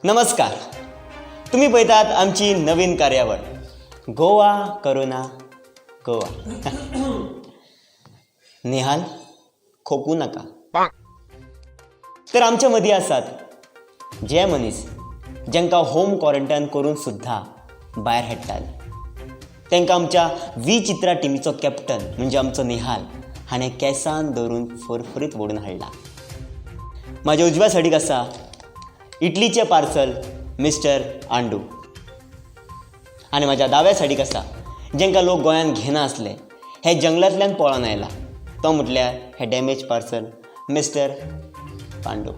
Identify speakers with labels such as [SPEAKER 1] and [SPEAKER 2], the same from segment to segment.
[SPEAKER 1] नमस्कार, तुम्ही पळयतात आमची नवीन कार्यावळ गोवा करोना गोवा. निहाल खोकू नाका. तर आमच्या मदीं आसात जे मनीस जांकां होम क्वॉरंटायन करून सुद्दां भायर हाडटाले. तांकां आमच्या वी चित्रा टिमीचो कॅप्टन म्हणजे आमचो निहाल हाणें केंसान धरून फरफरीत ओडून हाडला. म्हाज्या उजव्या सायडीक आसा इटलीचें पार्सल मिस्टर आंडू आनी म्हाज्या दाव्या सायडीक आसा जांकां लोक गोंयांत घेना आसले, हे जंगलांतल्यान पळोन आयला तो म्हटल्यार हे damage parcel mister Pandu.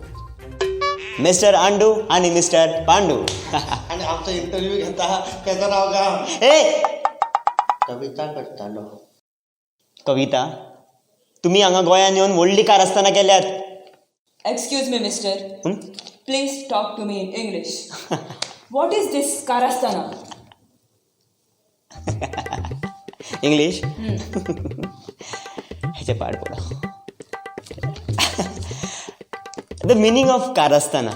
[SPEAKER 1] Mister Andu आनी मिस्टर पांडू.
[SPEAKER 2] आणि आमचा इंटरव्ह्यू घेता त्याचं नाव का?
[SPEAKER 1] ए
[SPEAKER 2] कविता करतालो.
[SPEAKER 1] कविता, तुमी हांगा गोंयांत येवन व्हडली कारस्थानां केल्यात.
[SPEAKER 3] Excuse me, mister. Please talk to me in English. What is this Karastana?
[SPEAKER 1] English हेचे पाड पडो. The meaning of कारस्थाना.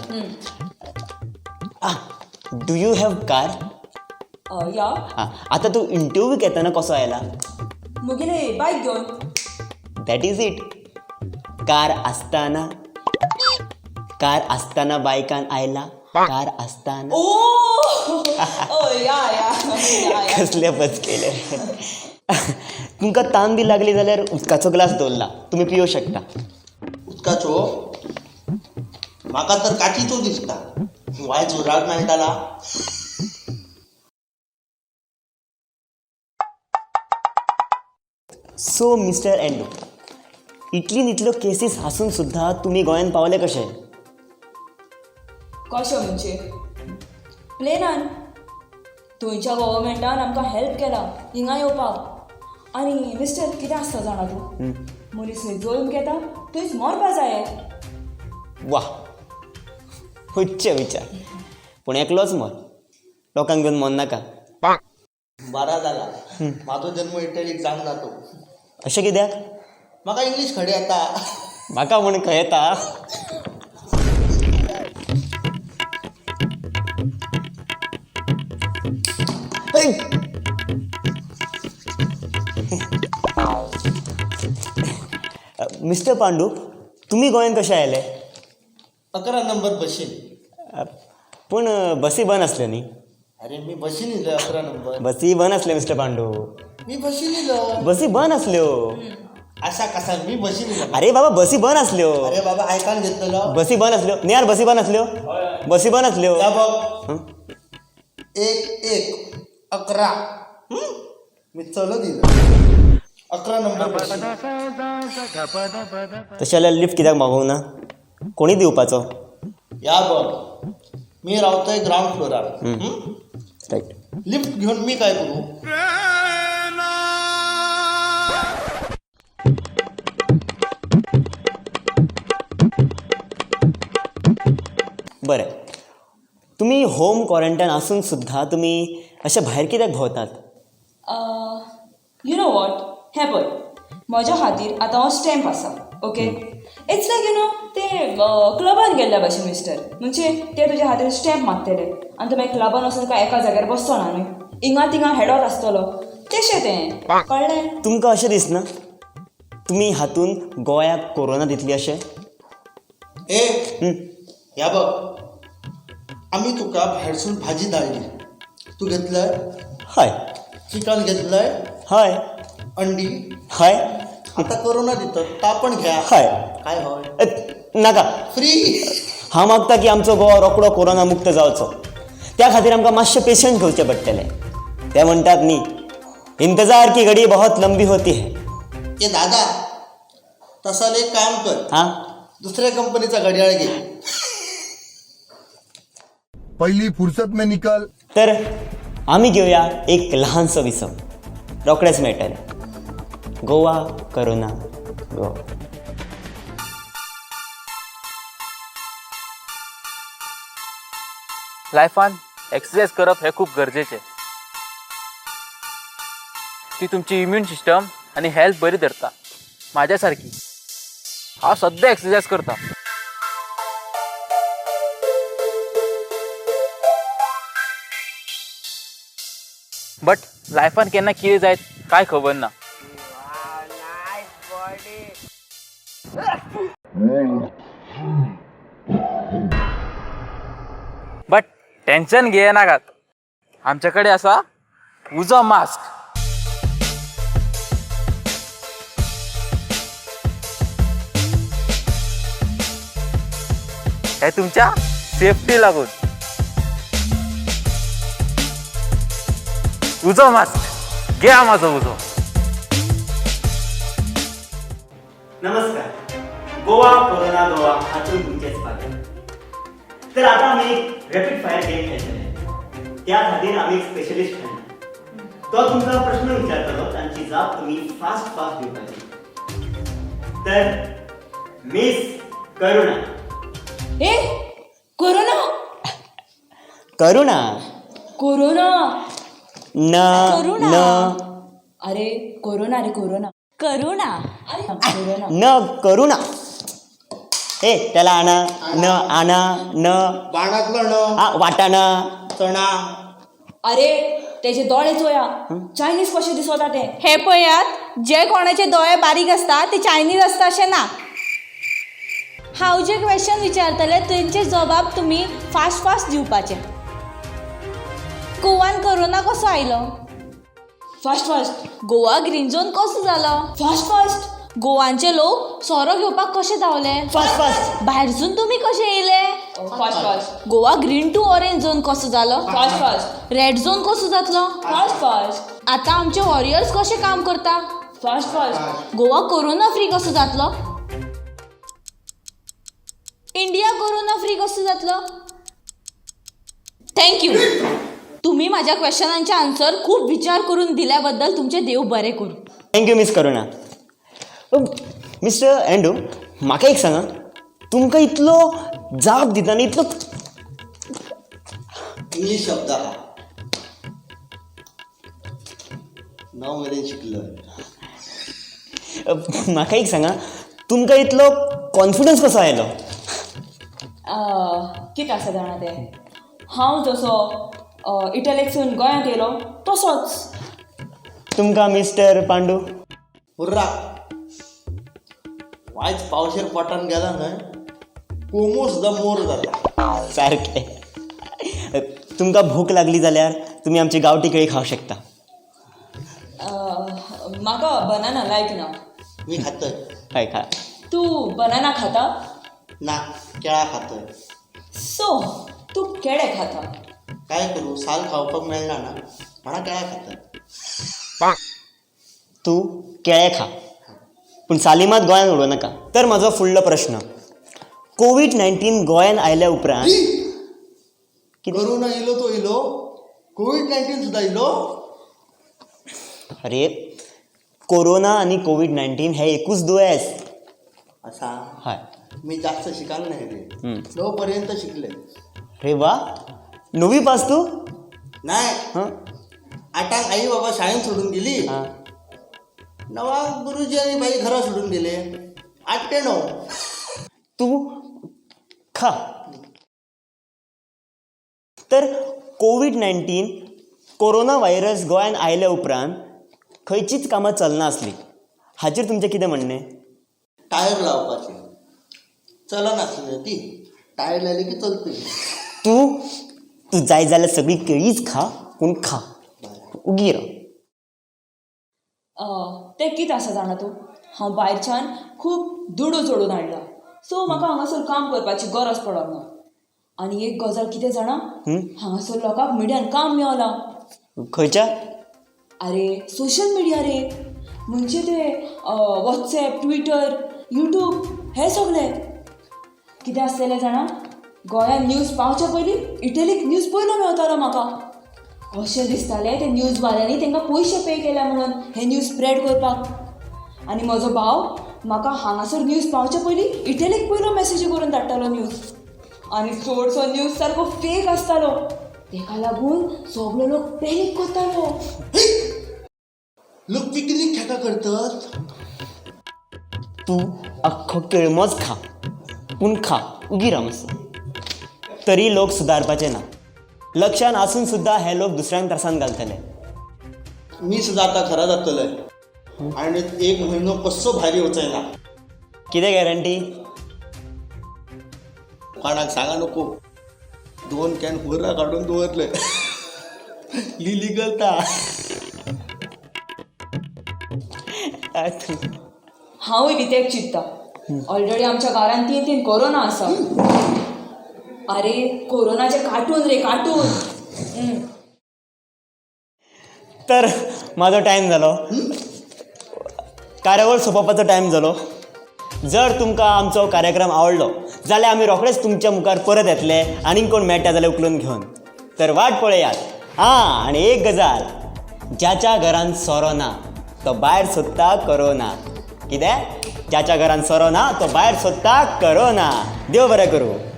[SPEAKER 1] Do you have car?
[SPEAKER 3] Yeah.
[SPEAKER 1] आतां तूं इंटरव्यू घेतना कसो आयला?
[SPEAKER 3] मुगेले बायक घेवन.
[SPEAKER 1] That is it. Car आसतना, कार आसतना बायकान आयला, कार आसतना.
[SPEAKER 3] Oh, yeah, yeah, yeah, yeah.
[SPEAKER 1] कसले बस केले. तुमकां तान बी लागली जाल्यार उदकाचो ग्लास दवरला, तुमी पियो शकता.
[SPEAKER 2] उदकाचो? म्हाका तर काचीचो दिसता. वाय जोराक मेळटाला.
[SPEAKER 1] सो मिस्टर अँडू, इटलीन इतल्यो केसीस आसून सुद्दां तुमी गोंयांत पावले कशे?
[SPEAKER 3] कशें म्हणजे? प्लेनान. थंयच्या गव्हर्मेंटान आमकां हेल्प केला हिंगा येवपाक. आनी मिस्टर कितें आसता जाणा तूं, मनीस खंय जल्म घेता थंयच मरपा जाय.
[SPEAKER 1] वा, उच्च विचार. पूण एकलोच मर, लोकांक घेवन मर नाका.
[SPEAKER 2] बारा जाला. माझो जन्म इटलीक जावंक ना तो.
[SPEAKER 1] अशें कित्याक?
[SPEAKER 2] म्हाका इंग्लीश खडे येता.
[SPEAKER 1] म्हाका म्हूण खंय येता? मिस्टर पांडू, तुमी गोंयांत कशे आयले?
[SPEAKER 2] 11 नंबर बशीन.
[SPEAKER 1] पूण बसी बंद आसल्यो न्ही?
[SPEAKER 2] अरे मी बशीन इलो 11 नंबर.
[SPEAKER 1] बसी बंद आसल्यो मिस्टर पांडू.
[SPEAKER 2] मी बशीन इलो.
[SPEAKER 1] बसी बंद आसल्यो.
[SPEAKER 2] असा कसा मी बशीन इलो.
[SPEAKER 1] अरे बाबा बसी बंद आसल्यो.
[SPEAKER 2] अरे बाबा आयकान घेतलेलो.
[SPEAKER 1] बसी बंद आसल्यो निहाल, बसी बंद आसल्यो, बसी बंद आसल्यो.
[SPEAKER 2] या बघ 1 1 11. मी चलत इलो 11 नंबर बशीन.
[SPEAKER 1] तशें जाल्यार लिफ्ट कित्याक मागोवंक ना? कोणी दिवपाचो?
[SPEAKER 2] या बघ मी रावतोय ग्राउंड फ्लोरार.
[SPEAKER 1] रायट.
[SPEAKER 2] लिफ्ट घेऊन मी काय करू?
[SPEAKER 1] बरें, तुमी होम क्वॉरंटायन आसून सुद्दां तुमी अशें भायर कित्याक भोंवतात?
[SPEAKER 3] You know what, हें पळय म्हज्या खातीर आतां हो स्टॅम्प आसा. Okay, it's like you know ते क्लबान गेल्ल्या भाशेन मिस्टर. म्हणजे ते तुज्या खातीर स्टॅम्प मागतले आनी तूं मागीर क्लबान वचून काय एका जाग्यार बसचो ना न्हय, हिंगा थिंगा हेडत आसतलो. तेशें तें कळ्ळें?
[SPEAKER 1] तुमकां अशें दिसना तुमी हातून गोंयाक कोरोना दितली अशें?
[SPEAKER 2] ए ह्या बघ आमी तुका भायरसून भाजी धाडली, तूं घेतलंय?
[SPEAKER 1] हय.
[SPEAKER 2] चिकन घेतलंय?
[SPEAKER 1] हय.
[SPEAKER 2] अंडी?
[SPEAKER 1] हय.
[SPEAKER 2] आता कोरोना दितात ता पण घ्या.
[SPEAKER 1] हय.
[SPEAKER 2] काय हय?
[SPEAKER 1] नाका.
[SPEAKER 2] फ्री.
[SPEAKER 1] हांव मागता की आमचो गोवा रोकडो कोरोना मुक्त जावचो, त्या खातीर आमकां मातशें पेशंस घेवचें पडटलें. ते म्हणटात न्ही, इंतजार की घडी बहुत लंबी होती है.
[SPEAKER 2] ए दादा तसाल एक काम कर,
[SPEAKER 1] हां,
[SPEAKER 2] दुसऱ्या कंपनीचा घड्याळ घे.
[SPEAKER 4] पहिली फुर्सत में निकल.
[SPEAKER 1] तर आमी घेवया एक ल्हानसो विसव, रोखडेच मेळटले. गोवा करोना गोवा.
[SPEAKER 5] लायफान एक्सरसाइज करप हें खूब गरजेचें. ती तुमची इम्यून सिस्टम आनी हेल्थ बरी धरता. म्हाज्या सारकी हांव सद्दां एक्सरसाइज करता. बट लायफान केन्ना कितें जायत काय खबर ना. बट टेन्शन घेय नाकात, आमच्या कडेन आसा उजो मास्क. हे तुमच्या सेफ्टी लागून. उजो मास्क घ्या, माझो उजो.
[SPEAKER 1] नमस्कार, गोवा कोरोना गोवा हातून तुमचें स्वागत. तर आता आमी एक रॅपीड फायर गेम खेळटले. त्या खातीर आमी एक स्पेशलिस्ट हाडला. तो तुमकां प्रश्न विचारतलो, तांची जाप तुमी फास्ट फास्ट दिवपाची. तर मिस करुणा.
[SPEAKER 3] ए कोरोना.
[SPEAKER 1] करुणा.
[SPEAKER 3] कोरोना.
[SPEAKER 1] न.
[SPEAKER 6] करुणा.
[SPEAKER 1] न.
[SPEAKER 3] अरे कोरोना रे, कोरोना.
[SPEAKER 6] करुणा.
[SPEAKER 3] अरे कोरोना.
[SPEAKER 1] न करुणा. ए त्याला आणा न आणा न.
[SPEAKER 2] बाणातलो न.
[SPEAKER 1] हा वाटाणा.
[SPEAKER 2] चणा.
[SPEAKER 3] अरे तेजे दोळे चोया, चायनीज कशे दिसता ते.
[SPEAKER 6] हे पळयात, जे कोणाचे दोळे बारीक आसता ते चायनीज आसता अशें ना. हांव जे क्वेश्चन विचारतले तेंचे जबाब तुमी फास्ट फास्ट दिवपाचे. गोवान कोरोना कसो आयलो?
[SPEAKER 3] Fast fast.
[SPEAKER 6] Goa green zone कसो जालो?
[SPEAKER 3] Fast fast.
[SPEAKER 6] गोवांचे लोक सोरो घेवपाक कशे धांवले?
[SPEAKER 1] Fast fast.
[SPEAKER 6] भायरसून तुमी कशे येयले?
[SPEAKER 3] Fast fast.
[SPEAKER 6] Goa green to orange zone कसो जालो?
[SPEAKER 3] Fast fast.
[SPEAKER 6] रेड झोन कसो जातलो?
[SPEAKER 3] Fast fast.
[SPEAKER 6] आतां आमचे वॉरियर्स कशे काम करता?
[SPEAKER 3] Fast fast.
[SPEAKER 6] Goa corona free कसो जातलो? इंडिया कोरोना फ्री कसो जातलो? Thank you. तुम्ही माझ्या क्वेश्चनांचे आन्सर खूप विचार करून दिल्याबद्दल तुमचे देव बरे करू.
[SPEAKER 1] Thank you miss Karuna. Mister Andrew, म्हाका एक सांगा, तुमकां इतलो जाप दितना इतलो
[SPEAKER 2] इंग्लीश शब्द आहा, णव मेरेन शिकलो.
[SPEAKER 1] म्हाका एक सांगा, तुमकां इतलो कॉन्फिडन्स कसो आयलो?
[SPEAKER 3] कितें आसा जाणा तें, हांव जसो इटलीकसून गोंयांत येयलो तसोच.
[SPEAKER 1] तुमकां मिस्टर पांडू?
[SPEAKER 2] हुर्रा वायच पावशेर पोटान गेला न्हय, कोमो सुद्दां मोर जाता.
[SPEAKER 1] सारकें. तुमकां भूक लागली जाल्यार तुमी आमची गांवठी केळी खावंक शकता.
[SPEAKER 3] म्हाका बनाना लायक ना.
[SPEAKER 2] मी खातय.
[SPEAKER 1] हय खा.
[SPEAKER 3] तूं बनाना खाता?
[SPEAKER 2] ना, केळां खातय.
[SPEAKER 3] सो तूं केळे खाता?
[SPEAKER 2] काय करू, साल खावपाक मेळना ना म्हणा केळां खातय.
[SPEAKER 1] तूं केळें खा, पूण साली मात गोंयांत उडोवं नाका. तर म्हाजो फुडलो प्रश्न, कोवीड 19 गोंयांत आयल्या उपरांत कितें?
[SPEAKER 2] कोरोना येयलो तो येयलो, कोवीड 19 सुद्दां येयलो.
[SPEAKER 1] अरे कोरोना आनी कोवीड 19 हे एकूच दुयेंस.
[SPEAKER 2] आसा.
[SPEAKER 1] हय.
[SPEAKER 2] मी जास्त शिकांक नाही रे, णव पर्यंत शिकले.
[SPEAKER 1] अरे वा, णवी पास तूं?
[SPEAKER 2] नाही.
[SPEAKER 1] हां.
[SPEAKER 2] आठांक आई बाबा शाळेत सोडून गेली,
[SPEAKER 1] हां.
[SPEAKER 2] णवांक गुरुजी आनी बाई घरा सोडून गेले. 8 ते 9.
[SPEAKER 1] तूं खा. तर कोवीड 19 कोरोना व्हायरस गोंयांत आयल्या उपरांत खंयचीच कामां चलनासलीं, हाचेर तुमचें कितें म्हणणें?
[SPEAKER 2] टायर लावपाचे चलनासली ती, टायर लायले की चलतली.
[SPEAKER 1] तूं तूं जाय जाल्यार सगळी केळीच खा, पूण खा, उगी राव.
[SPEAKER 3] तें कितें आसा जाणा तूं, हांव भायरच्यान खूब दुडू जोडून हाडला, सो म्हाका हांगासर काम करपाची गरज पडना. आनी एक गजाल कितें जाणा, हांगासर लोकांक मिडियान काम मेवलां.
[SPEAKER 1] खंयच्या?
[SPEAKER 3] अरे सोशल मिडिया रे, म्हणजे ते वॉट्सएप, ट्विटर, यूट्यूब हे सगळे. कितें आसलेलें जाणा, गोंयांत न्यूज पावच्या पयलीं इटलीक न्यूज पयलो मेवतालो म्हाका. अशें दिसतालें ते न्यूजवाल्यांनी तांकां पयशे पे केल्या म्हणून हे न्यूज स्प्रेड करपाक. आनी म्हजो भाव म्हाका हांगासर न्यूज पावच्या पयलीं इटलीक पयलो मॅसेजी करून धाडटालो न्यूज. आनी चडसो न्यूज सारको फेक आसतालो, तेका लागून सगलो लोक पॅनीक करतालो.
[SPEAKER 2] लोक पिकनीक खेका करतात.
[SPEAKER 1] तूं आख्खो केळमोच खा, पूण खा, उगी राव मातसो. तरी लोक सुदारपाचे ना, लक्षान आसून सुद्दां हे लोक दुसऱ्यांक त्रासान घालतले.
[SPEAKER 2] मीस जाता खरा जातलें आनी एक म्हयनो कसो भायर येवचो ना.
[SPEAKER 1] कितें गॅरंटी?
[SPEAKER 2] कोणाक सांगा नको, दोन can हुर्रा काडून दवरले. लिली करता.
[SPEAKER 3] हांवूय बी तेच चिंत्ता. ऑलरेडी आमच्या घरान तीन तीन कोरोना आसा. अरे कोरोनाचे कार्टून रे, कार्टून.
[SPEAKER 1] तर म्हाजो टायम जालो, कार्यावळ सोंपोवपाचो टायम जालो. जर तुमकां आमचो कार्यक्रम आवडलो जाल्यार आमी रोखडेच तुमच्या मुखार परत येतले आनीक कोण मेळटा जाल्यार उखलून घेवन. तर वाट पळयात. आं, आनी एक गजाल, ज्याच्या घरान सोरो ना तो भायर सोदता करोना. कितें? ज्याच्या घरान सोरो ना तो भायर सोदता करोना. देव बरें करूं.